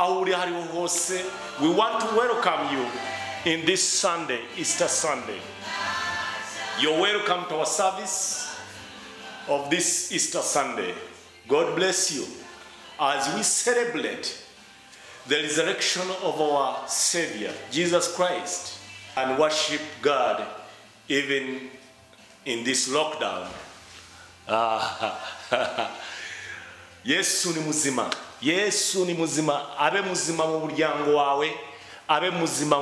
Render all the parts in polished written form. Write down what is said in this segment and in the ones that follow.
Aho uri hariho hose, we want to welcome you in this Sunday, Easter Sunday. You're welcome to our service of this Easter Sunday. God bless you as we celebrate the resurrection of our Savior, Jesus Christ, and worship God even in this lockdown. Yesu ni muzima. Yesu ni muzima. Abe muzima mu muryango wawe, abe muzima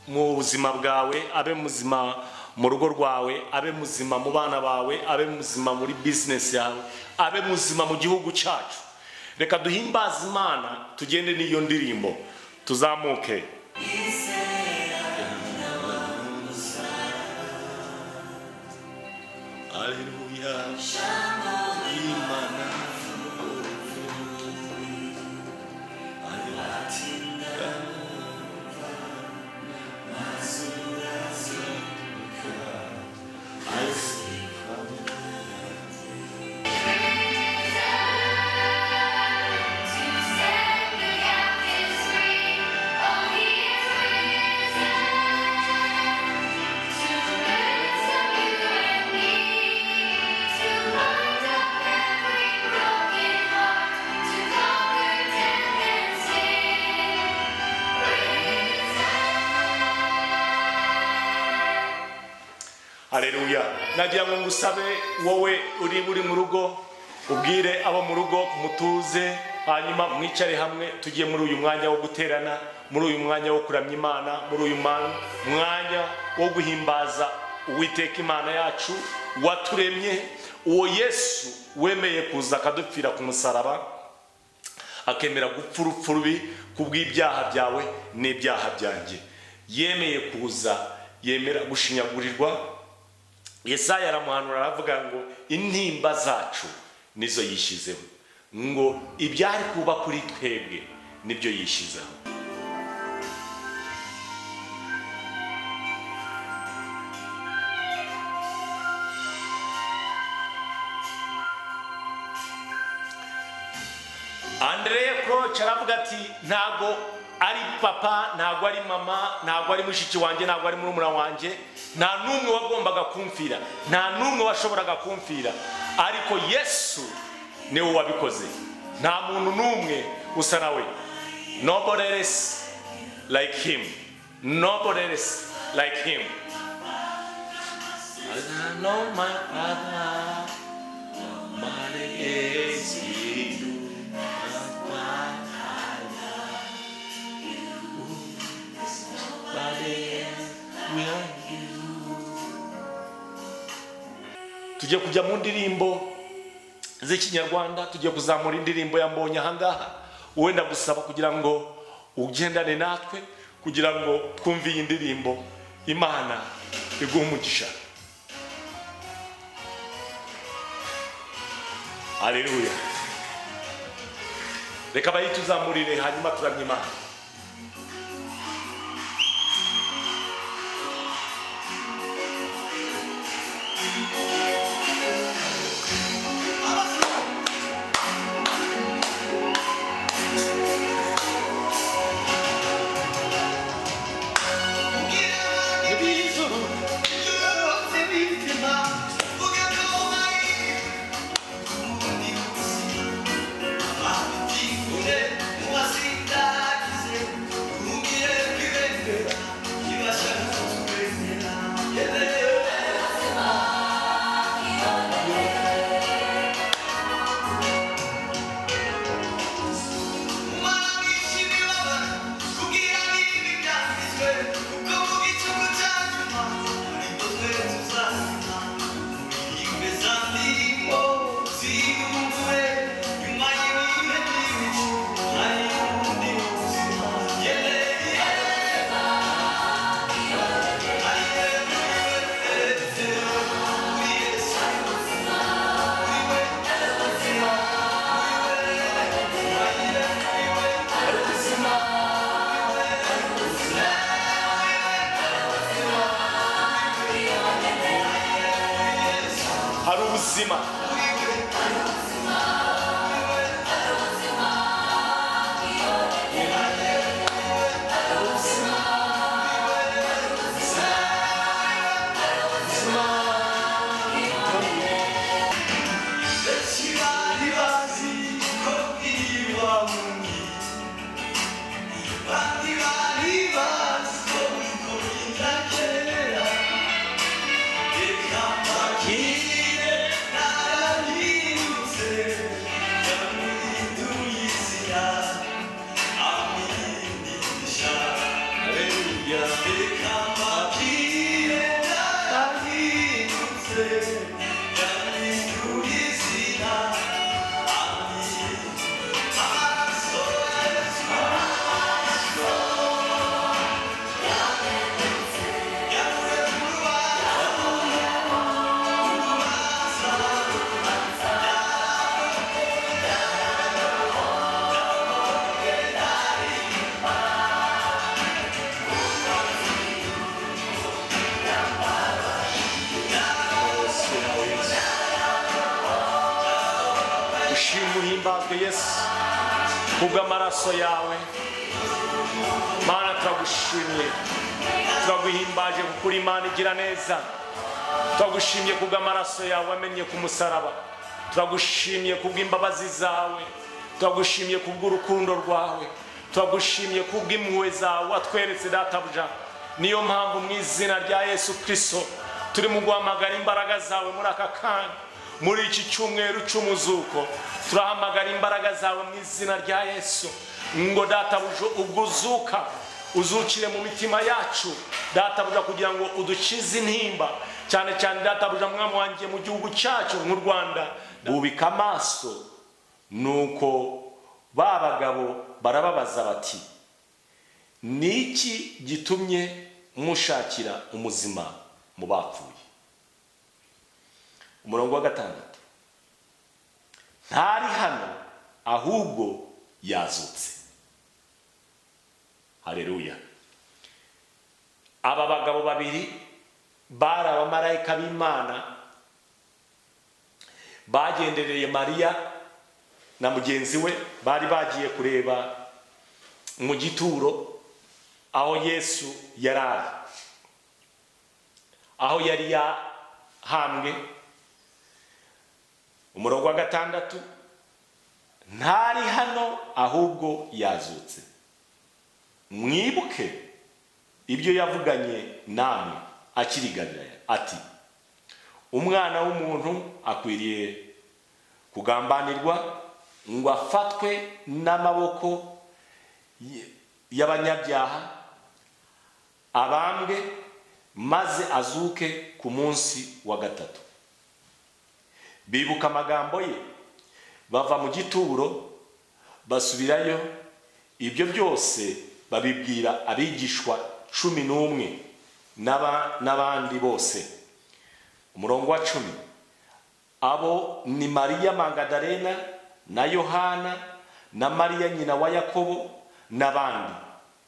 mu buzima bwawe, abe muzima mu rugo rwawe, abe muzima mu bana bawe, abe muzima muri business yawe, abe muzima mu gihugu cyacu. Reka duhimbaze Imana, tugende n'iyo ndirimbo, tuzamuke. Haleluya. Imana. Haleluya. Nagira ngo ngusabe wowe uri buri mu rugo, ubwire abo mu rugo mutuze, hanyuma mwicare hamwe tugiye muri uyu mwanya wo guterana, muri uyu mwanya wo kuramya Imana, muri uyu mwanya wo guhimbaza Uwiteka Imana yacu waturemye, uwo Yesu wemeye kuza akadupfira ku musaraba, akemera gupfa urupfu rubi kubw'ibyaha byawe n'ibyaha byanjye. Yemeye kuza, yemera gushinyagurirwa. Yesaya aramuhanura aravuga ngo intimba zacu nizo yishyizeho, ngo ibyari kuba kuri twebwe nibyo yishyizeho. Andrea Croce aravuga ati ntago ari papa, ntago ari mama, ntago ari mushiki wanjye, ntago ari murumuna wanjye, nta numwe wagombaga kumfira, nta numwe washoboraga kumfira, ariko Yesu niwe wabikoze. Nta muntu numwe usa nawe. Nobody is like him. Nobody is like him. I know my father, my is he. Tugiye kujya mu ndirimbo z'ikinyarwanda, tugiye kuzamura indirimbo ya Mbonye ahangaha. Wenda gusaba kugira ngo ugendane natwe, kugira ngo twumve iyi ndirimbo. Imana iguhe umugisha. Haleluya. Reka bayituzamurire hanyuma turamye Imana. Ubuzima. Haleluya. Reka mbabwire narahindutse, yampinduye izina. Amaraso ya Yesu, yankuye mu rubanza, Amaraso yawe Yesu. Ushimwe uhimbazwe Yesu kubw'amaraso yawe. Mana turagushimye, turaguhimbaje kuko uri Imana igira neza. Turagushimye kubw'amaraso yawe wamennye ku musaraba. Turagushimye kubw'imbabazi zawe. Turagushimye kubw'urukundo rwawe. Turagushimye kubw'impuhwe zawe watweretse databuja. Niyo mpamvu mu izina rya Yesu Kristo turi mu guhamagara imbaraga zawe muri aka kanya, muri iki cyumweru cy'umuzuko. Turahamagara imbaraga zawe mu izina rya Yesu ngo databuja ubwo uzuka uzukire mu mitima yacu databuja, kugira ngo udukize intimba, cyane cyane databuja mwami wanjye mu gihugu cyacu nk'u Rwanda. Bubika amaso, nuko ba bagabo barababaza bati: niki gitumye mushakira umuzima mu bapfuye? Umurongo wa 6, ntari hano ahubwo yazutse. Haleluya. Aba bagabo babiri bari abamarayika b'Imana bagendereye Mariya na mugenzi we, bari bagiye kureba mu gituro aho Yesu yari ari, aho yari yahambwe. Umurongo wa 6, ntari hano ahubwo yazutse. Mwibuke ibyo yavuganye namwe akiri i Galilaya ati: umwana w'umuntu akwiriye kugambanirwa ngo afatwe n'amaboko y'abanyabyaha, abambwe, maze azuke ku munsi wa 3. Bibuka amagambo ye, bava mu gituro basubirayo. Ibyo byose babibwira abigishwa 11 n'abandi bose. Umurongo wa 10, abo ni Mariya Magadalena na Yohana na Mariya nyina wa Yakobo n'abandi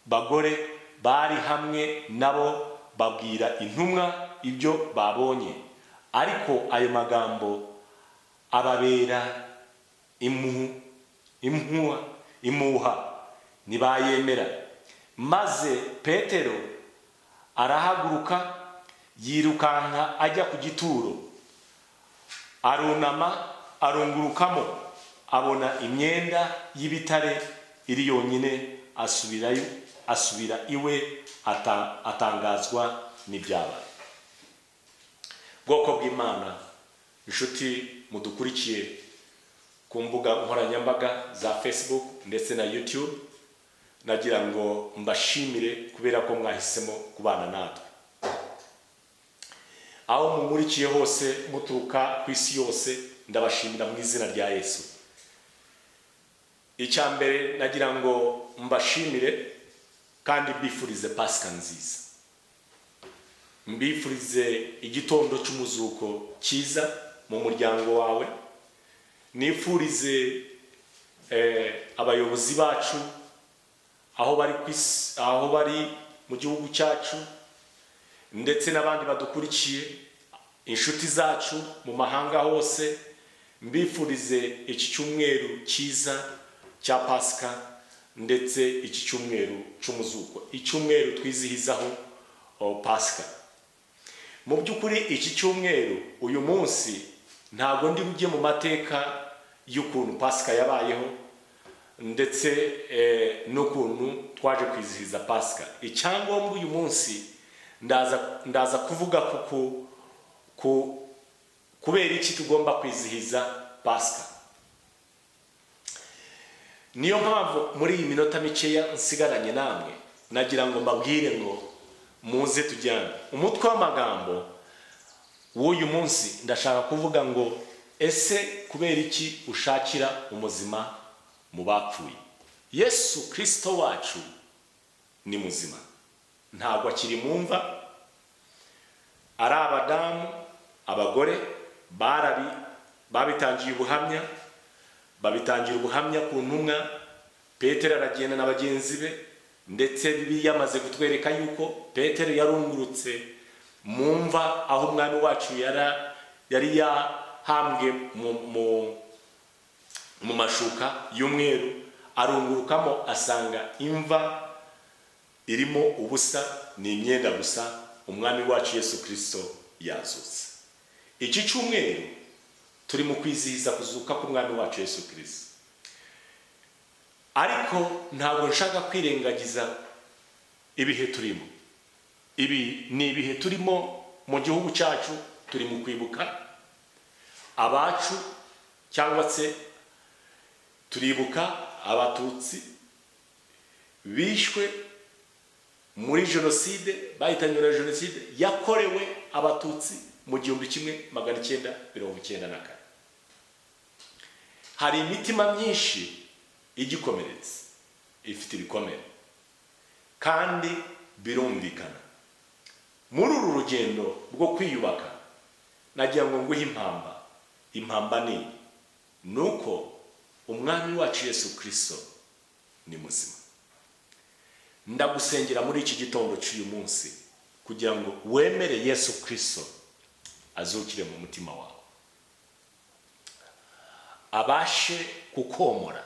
bagore bari hamwe nabo, babwira intumwa ibyo babonye. Ariko ayo magambo ababera imuha, ntibayemera. Maze Petero arahaguruka yirukanka ajya ku gituro, arunama arungurukamo, abona imyenda y'ibitare iri yonyine, asubirayo, asubira iwe atangazwa n'ibyabaye. Bwoko bw'Imana, inshuti mudukurikiye ku mbuga nkoranyambaga za Facebook ndetse na YouTube, nagira ngo mbashimire kubera ko mwahisemo kubana natwe. Aho mumurikiye hose muturuka ku isi yose, ndabashimira mu izina rya Yesu. Icya mbere nagira ngo mbashimire kandi mbifurize Pasika nziza, mbifurize igitondo cy'umuzuko cyiza mu muryango wawe, nifurize abayobozi bacu aho bari ku isi, aho bari mu gihugu cyacu, ndetse n'abandi badukurikiye, inshuti zacu mu mahanga hose, mbifurize iki cyumweru cyiza cya Pasika ndetse iki cyumweru cy'umuzuko, icyumweru twizihizaho Pasika. Mu by'ukuri iki cyumweru uyu munsi ntabwo ndi bujye mu mateka y'ukuntu Pasika yabayeho ndetse n'ukuntu twaje kwizihiza Pasika. Icyangombwa uyu munsi ndaza kuvuga kubera iki tugomba kwizihiza Pasika. Niyo mpamvu muri iyi minota mikeya nsigaranye namwe Nagira ngo mbabwire ngo muze tujyane. Umutwe w'amagambo w'uyu munsi ndashaka kuvuga ngo ese kubera iki ushakira umuzima mu bapfuye? Yesu Kristo wacu ni muzima, ntabwo akiri mu mva. Ari abadamu, abagore babitangiye ubuhamya, babitangira ubuhamya ku ntumwa. Petero aragenda na bagenzi be, ndetse Bibiliya yamaze kutwereka yuko Petero yarungurutse mu mva aho umwami wacu yari yahambwe mu mashuka y'umweru, arungurukamo asanga imva irimo ubusa, ni imyenda gusa. Umwami wacu Yesu Kristo yazutse. Iki cyumweru turi mu kwizihiza kuzuka k'umwami wacu Yesu Kristo, ariko ntabwo nshaka kwirengagiza ibihe turimo. Ibi ni ibihe turimo mu gihugu cyacu, turi mu kwibuka abacu, cyangwa se turibuka abatutsi bishwe muri jenoside, bahitanywe na jenoside yakorewe abatutsi mu 1994. Hari imitima myinshi igikomeretse, ifite ibikomere, kandi birumvikana. Muri uru rugendo rwo kwiyubaka nagira ngo nguhe impamba. Impamba ni nuko umwami wacu Yesu Kristo ni muzima. Ndagusengera muri iki gitondo cy'uyu munsi kugira ngo wemere Yesu Kristo azukire mu mutima wawe, abashe kukomora,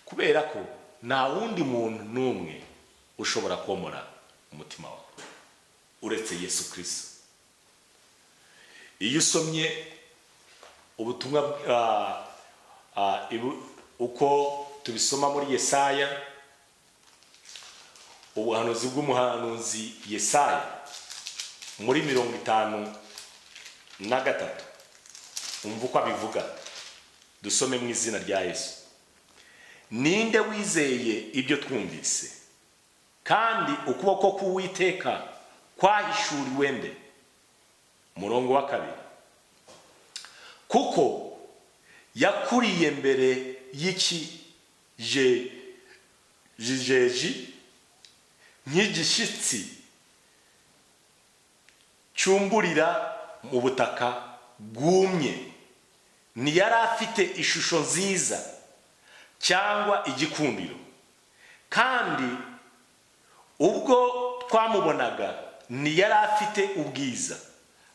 kubera ko nta wundi muntu n'umwe ushobora komora umutima wawe uretse Yesu Kristo. Iyo usomye ubutumwa uko tubisoma muri Yesaya, ubuhanuzi bw'umuhanuzi Yesaya muri 53, umva uko abivuga. Dusome mu izina rya Yesu. Ninde wizeye ibyo twumvise? Kandi ukuboko k'Uwiteka kwahishuriwe nde? Murongo wa 2. Kuko yakuriye mbere y'ikijeji nk'igishyitsi cyumburira mu butaka bwumye, ntiyari afite ishusho nziza cyangwa igikundiro, kandi ubwo twamubonaga ntiyari afite ubwiza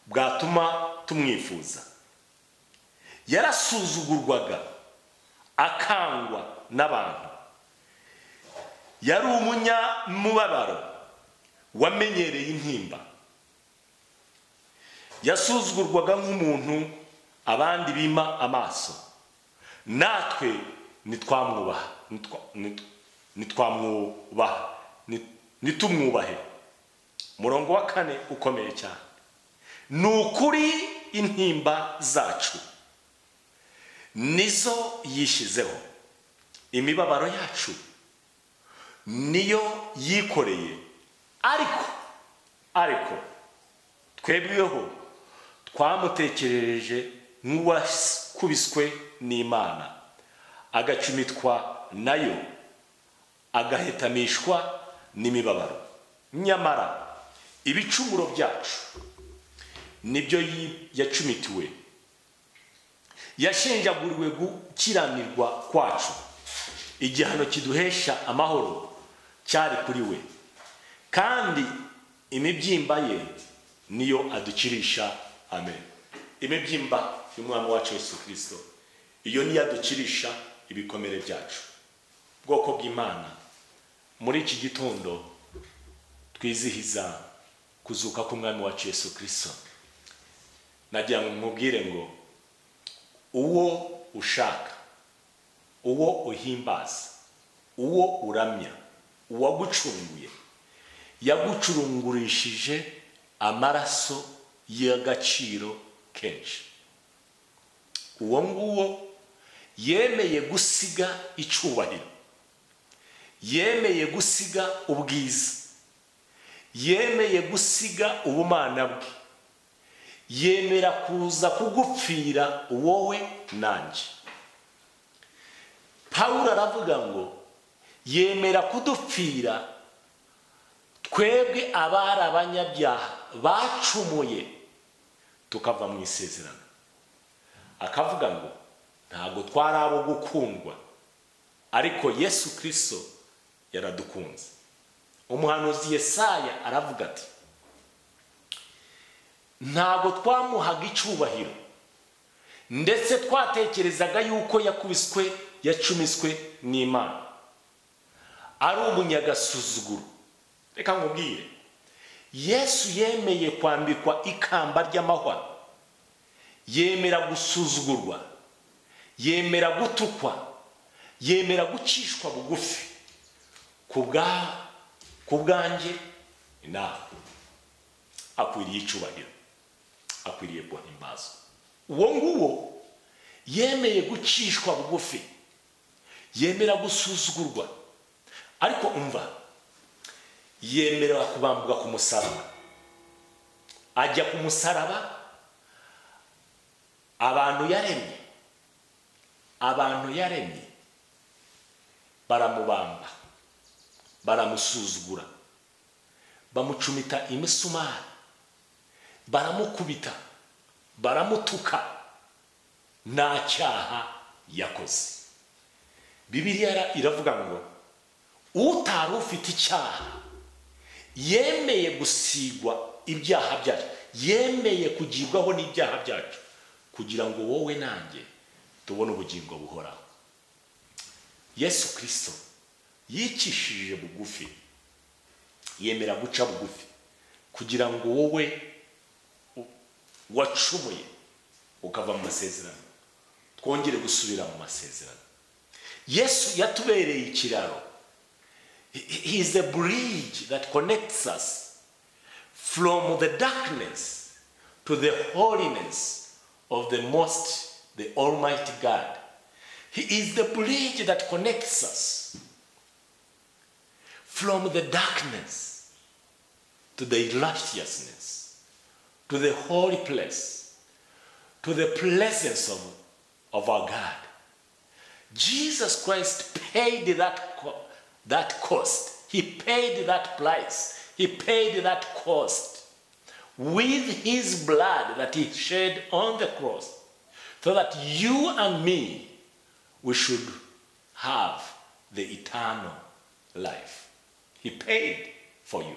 bwatuma tumwifuza. Yarasuzugurwaga akangwa n'abantu, yari umunyamubabaro wamenyereye intimba, yasuzugurwaga nk'umuntu abandi bima amaso, natwe nitwamwubaha, nitumwubahe. Murongo wa 4 ukomeye cyane. Ni ukuri intimba zacu nizo yishyizeho, imibabaro yacu niyo yikoreye, ariko twebweho twamutekerereje nk'uwakubiswe n'Imana, agacumitwa nayo, agahetamishwa n'imibabaro. Nyamara ibicumuro byacu nibyo yacumitiwe, yashenjaguriwe gukiranirwa kwacu, igihano kiduhesha amahoro cyari kuri we, kandi imibyimba ye niyo adukirisha. Amen. Imibyimba y'umwami wacu Yesu Kristo iyo niyo adukirisha ibikomere byacu. Bwoko bw'Imana, muri iki gitondo twizihiza kuzuka k'umwami wacu Yesu Kristo, nagira ngo nkubwire ngo uwo ushaka, uwo uhimbaza, uwo uramya, uwagucunguye, yagucurungurishije amaraso y'agaciro kenshi. Uwo nguwo yemeye gusiga icyubahiro, Yemeye gusiga ubwiza, yemeye gusiga ubumana bwe, yemera kuza kugupfira wowe nanjye. Pawulo aravuga ngo yemera kudupfira twebwe abari abanyabyaha bacumuye tukava mu isezerano. Akavuga ngo ntabwo twari abo gukundwa, ariko Yesu Kristo yaradukunze. Umuhanuzi Yesaya aravuga ati ntabwo twamuhaga icyubahiro, ndetse twatekerezaga yuko yakubiswe yacumiswe n'Imana, ari umunyagasuzuguro. Reka nkubwire, Yesu yemeye kwambikwa ikamba ry'amahwa, yemera gusuzugurwa, yemera gutukwa, yemera gucishwa bugufi ku bwanjye nawe. Akwiriye icyubahiro, akwiriye guhimbazwa. Uwo nguwo yemeye gucishwa bugufi, yemera gusuzugurwa, ariko umva, yemera kubambwa ku musaraba. Ajya ku musaraba, abantu yaremye baramubamba, baramusuzugura, bamucumita imisumari, baramukubita, baramutuka, nta cyaha yakoze. Bibiliya iravuga ngo utari ufite icyaha yemeye gusigwa ibyaha byacu, yemeye kugibwaho n'ibyaha byacu, kugira ngo wowe nanjye tubone ubugingo buhoraho. Yesu Kristo yicishije bugufi, yemera guca bugufi kugira ngo wowe wacumuye ukava mu masezerano twongere gusubira mu masezerano. Yesu yatubereye ikiraro. He is the bridge that connects us from the darkness to the holiness of the most, the Almighty God. He is the bridge that connects us from the darkness to the righteousness, to the holy place, to the presence of our God. Jesus Christ paid that cost. He paid that price. He paid that cost with his blood that he shed on the cross, so that you and me, we should have the eternal life. He paid for you.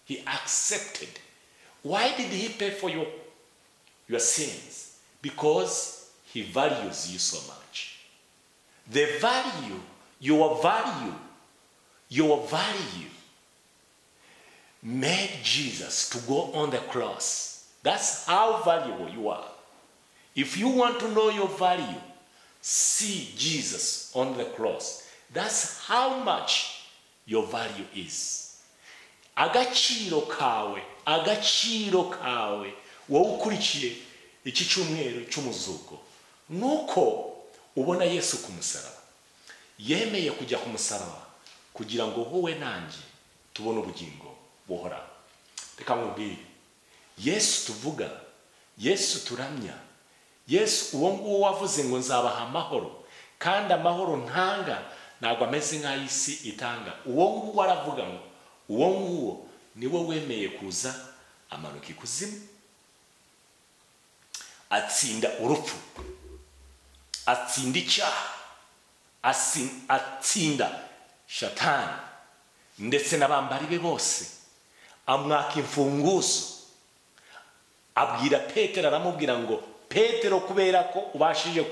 He accepted. Why did he pay for your sins? Because he values you so much. The value, your value made Jesus to go on the cross. That's how valuable you are. If you want to know your value, see Jesus on the cross. That's how much your value is. Agaciro kawe, wowe ukurikiye iki cyumweru cy'umuzuko, nuko ubona Yesu ku musaraba. Yemeye kujya ku musaraba kugira ngo wowe nanjye tubone ubugingo buhoraho. Reka nkubwire, Yesu tuvuga, Yesu turamya, Yesu uwo nguwo wavuze ngo nzabaha amahoro, kandi amahoro ntanga ntabwo ameze nk'ay'isi itanga. Uwo nguwo aravuga ngo uwo nguwo niwe wemeye kuza amanuka ikuzimu, atsinda urupfu, atsinda icyaha, atsinda Shatani ndetse n'abambari be bose, amwaka imfunguzo. Abwira Petero, aramubwira ngo Petero, kubera ko ubashije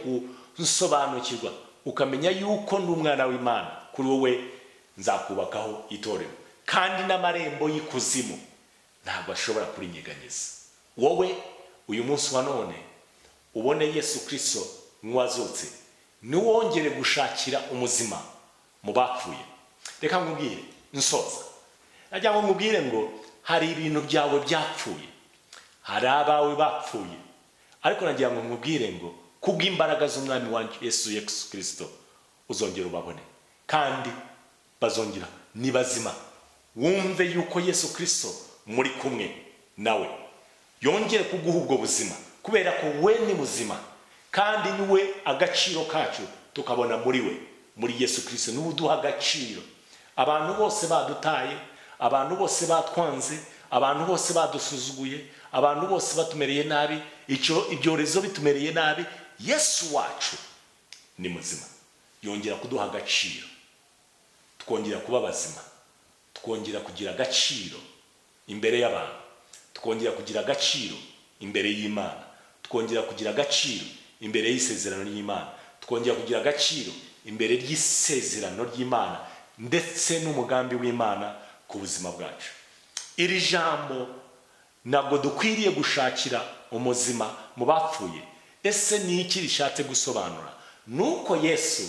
kunsobanukirwa ukamenya yuko ndi umwana w'Imana, kuri wowe nzakubakaho itorero, kandi n'amarembo y'ikuzimu ntabwo ashobora kurinyeganyeza. Wowe uyu munsi wa none ubone Yesu Kristo nk'uwazutse, niwongere gushakira umuzima mu bapfuye. Reka nkubwire, nsoza, najya ngo nkubwire ngo hari ibintu byawe byapfuye, hari abawe bapfuye, ariko nagira ngo nkubwire ngo kubw'imbaraga z'Umwami wanjye Yesu Kristo uzongera ubabone, kandi Bazongera ni bazima. Wumve yuko Yesu Kristo muri kumwe nawe, yongere kuguha ubwo buzima, kubera ko we ni muzima kandi niwe agaciro kacu tukabona muri we, muri Yesu Kristo niwe uduha agaciro. Abantu bose badutaye, abantu bose batwanze, abantu bose badusuzuguye, abantu bose batumereye nabi, ibyorezo bitumereye nabi, Yesu wacu ni muzima, yongera kuduha agaciro, twongera kuba bazima, twongera kugira agaciro imbere y'abantu, twongera kugira agaciro imbere y'Imana, twongera kugira agaciro imbere y'isezerano ry'Imana, twongera kugira agaciro imbere y'isezerano ry'Imana ndetse n'umugambi w'Imana ku buzima bwacu. Iri jambo ntabwo dukwiriye gushakira umuzima mu bapfuye. Ese ni iki rishatse gusobanura? Nuko Yesu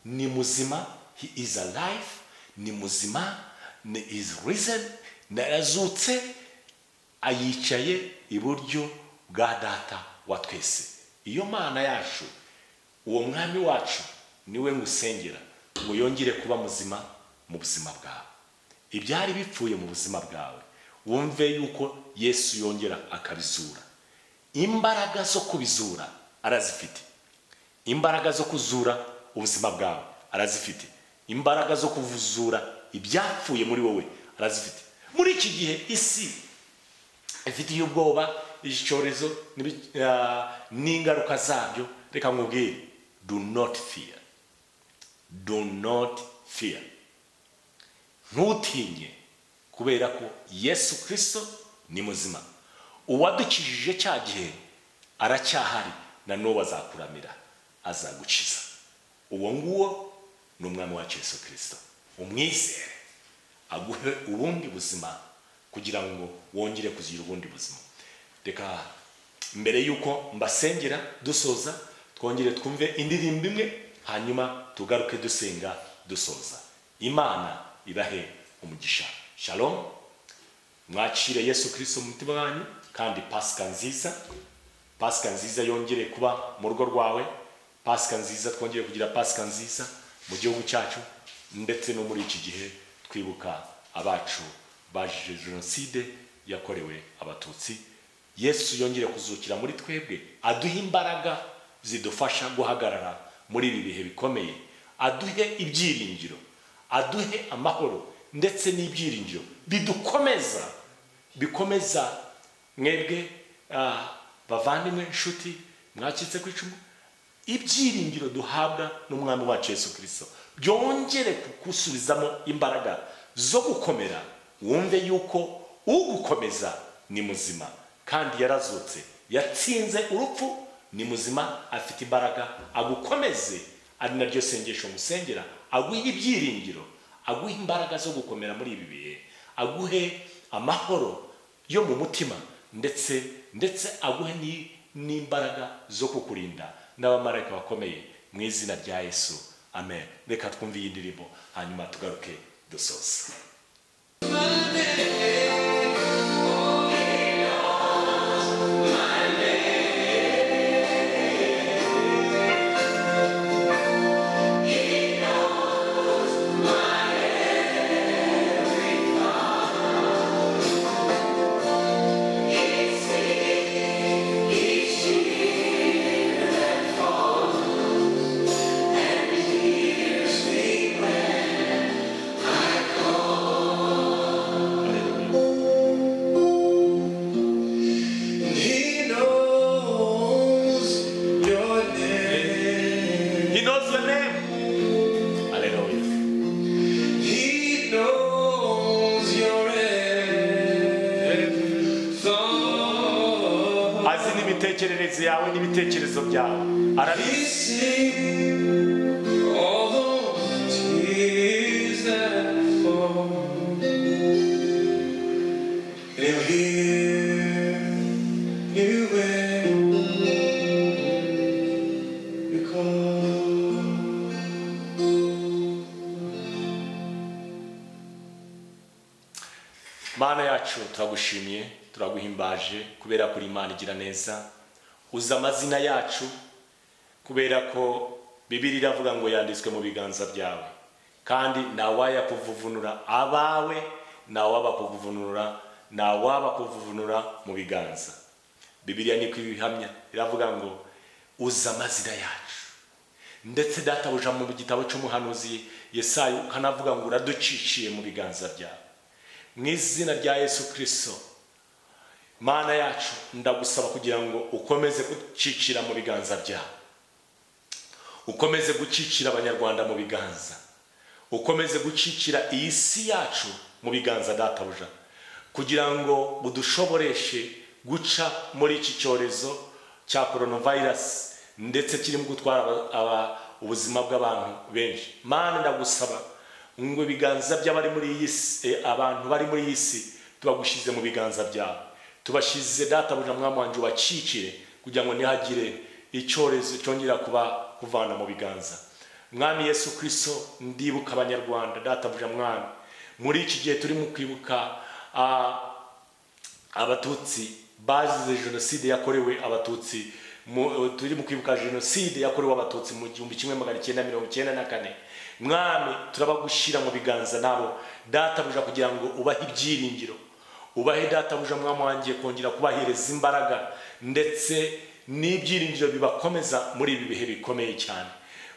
ni muzima, he is alive, ni muzima, ni is risen, yarazutse, ayicaye iburyo bwa Data wa twese. Iyo Mana yacu, uwo mwami wacu, niwe ngusengera ngo yongere kuba muzima mu buzima bwawe. Ibyari bipfuye mu buzima bwawe, wumve yuko Yesu yongera akabizura. Imbaraga zo kubizura arazifite, imbaraga zo kuzura ubuzima bwawe arazifite, imbaraga zo kuvuzura ibyapfuye muri wowe arazifite. Muri iki gihe isi ifitiye ubwoba icyorezo n'ingaruka zabyo, reka nkubwire, do not fear, do not fear. Ntutinye, kubera ko Yesu Kristo ni muzima. Uwadukijije cya gihe aracyahari, na n'ubu azakuramira, azagukiza. Uwo nguwo ni umwami wacu Yesu Kristo. Umwizere aguhe ubundi buzima kugira ngo wongere kugira ubundi buzima. Reka mbere yuko mbasengera dusoza, twongere twumve indirimbo imwe, hanyuma tugaruke dusenga dusoza. Imana ibahe umugisha. Shalom. Mwakire Yesu Kristo mu mutima wanyu, kandi Pasika nziza, Pasika nziza yongere kuba mu rugo rwawe, Pasika nziza, twongere kugira Pasika nziza mu gihugu cyacu, ndetse no muri iki gihe twibuka abacu bajije jenoside yakorewe Abatutsi. Yesu yongere kuzukira muri twebwe, aduhe imbaraga zidufasha guhagarara muri ibi bihe bikomeye, aduhe ibyiringiro, aduhe amahoro ndetse n'ibyiringiro bidukomeza, bikomeza mwebwe bavandimwe, inshuti mwacitse ku icumu. Ibyiringiro duhabwa n'umwami wacu Yesu Kristo byongere kukusubizamo imbaraga zo gukomera, wumve yuko ugukomeza ni muzima kandi yarazutse, yatsinze urupfu, ni muzima, afite imbaraga, agukomeze. Ari naryo sengesho musengera, aguhe ibyiringiro, aguhe imbaraga zo gukomera muri ibi bihe, aguhe amahoro yo mu mutima, ndetse aguhe n'imbaraga zo kukurinda n'abamarayika bakomeye, mu izina rya Yesu, amen. Reka twumve iyi ndirimbo hanyuma tugaruke dusoza. Imitekerereze yawe n'ibitekerezo byawe arabizi. Mana yacu, turagushimiye, turaguhimbaje kubera kuri Imana igira neza. Uza amazina yacu kubera ko Bibiliya iravuga ngo yanditswe mu biganza byawe, Kandi ntawaya kuvuvunura abawe, ntawaba kuvuvunura, ntawaba kuvuvunura mu biganza. Bibiliya niko ibihamya, iravuga ngo uza amazina yacu. Ndetse databuja mu gitabo cy'umuhanuzi Yesaya ukanavuga ngo uraduciciye mu biganza byawe. Mu izina rya Yesu Kristo, Mana yacu, ndagusaba kugira ngo ukomeze gucicira mu biganza byawe, ukomeze gucicira abanyarwanda mu biganza, ukomeze gucicira iyi si yacu mu biganza databuja, kugira ngo udushoboreshe guca muri iki cyorezo cya coronavirus ndetse kirimo gutwara ubuzima bw'abantu benshi. Mana, ndagusaba ngo ibiganza by'abari muri iyi si, abantu bari muri iyi si tubagushyize mu biganza byawe, tubashyize databuja mwami wanjye, ubacikire kugira ngo ntihagire icyorezo cyongera kuba kuvana mu biganza. Mwami Yesu Kristo, ndibuka abanyarwanda databuja mwami, muri iki gihe turimo kwibuka abatutsi bazize jenoside yakorewe abatutsi, turi mu kwibuka jenoside yakorewe abatutsi mu 1994. Mwami, turabagushyira mu biganza nabo databuja, kugira ngo ubahe ibyiringiro, ubahe databuja mwami wanjye kongera kubahereza imbaraga ndetse n'ibyiringiro bibakomeza muri ibi bihe bikomeye cyane.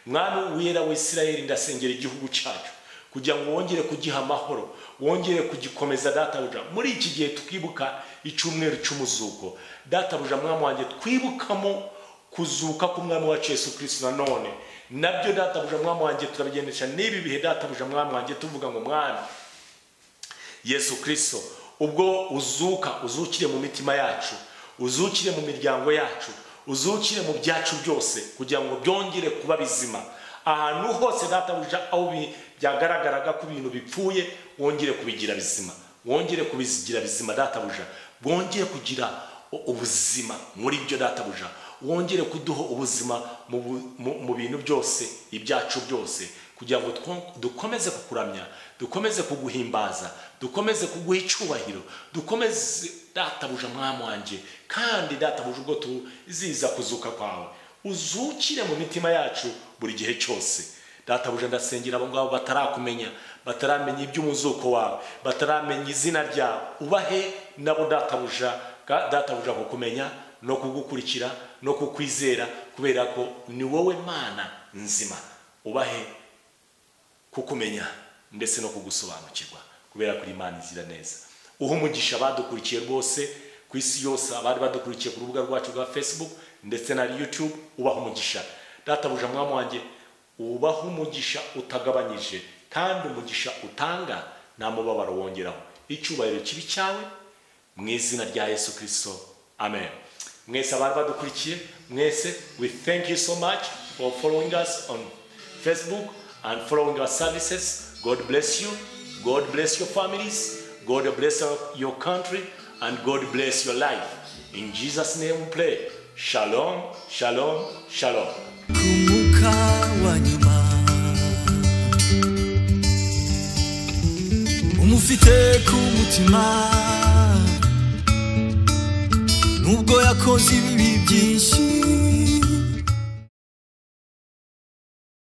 Mwami wera wa Isirayeli, ndasengera igihugu cyacu kugira ngo wongere kugiha amahoro, wongere kugikomeza databuja. Muri iki gihe tukibuka icyumweru cy'umuzuko databuja mwami wanjye, twibukamo kuzuka k'umwami wacu Yesu Kristo nanone nabyo databuja mwami wanjye turabigendesha n'ibi bihe databuja mwami wanjye, tuvuga ngo mwami Yesu Kristo, ubwo uzuka uzukire mu mitima yacu, uzukire mu miryango yacu, uzukire mu byacu byose, kugira ngo byongere kuba bizima ahantu hose databuja, aho byagaragaraga ko ibintu bipfuye, wongere kubigira bizima, wongere kubigira bizima databuja, wongere kugira ubuzima muri byo databuja, wongere kuduha ubuzima mu bintu byose, ibyacu byose, kugira ngo dukomeze kukuramya, dukomeze kuguhimbaza, dukomeze kuguha icyubahiro, dukomeze databuja mwami wanjye. Kandi databuja, ubwo tuziza kuzuka kwawe, uzukire mu mitima yacu buri gihe cyose databuja. Ndasengera abo ngabo batarakumenya, bataramenya iby'umuzuko wawe, bataramenya izina ryawe, ubahe nabo databuja, databuja kukumenya no kugukurikira no kukwizera, kubera ko ni wowe Mana nzima. Ubahe kukumenya ndetse no kugusobanukirwa, kubera ko Imana izira neza. Uha umugisha badukurikiye rwose ku isi yose, abari badukurikiye ku rubuga rwacu rwa Facebook ndetse na YouTube, ubaha umugisha databuja mwami wanjye, ubaha umugisha utagabanyije, kandi umugisha utanga nta mubabaro wongeraho. Icyubahiro kibi cyawe mu izina rya Yesu Kristo, amen. Mwese abari badukurikiye mwese, we thank you so much for following us on Facebook and following our services. God bless you, God bless your families, God bless your country, and God bless your life. In Jesus' name we pray. Shalom, shalom, shalom. Ku mwuka wa nyuma umufite ku mutima, nubwo yakoze ibibi byinshi.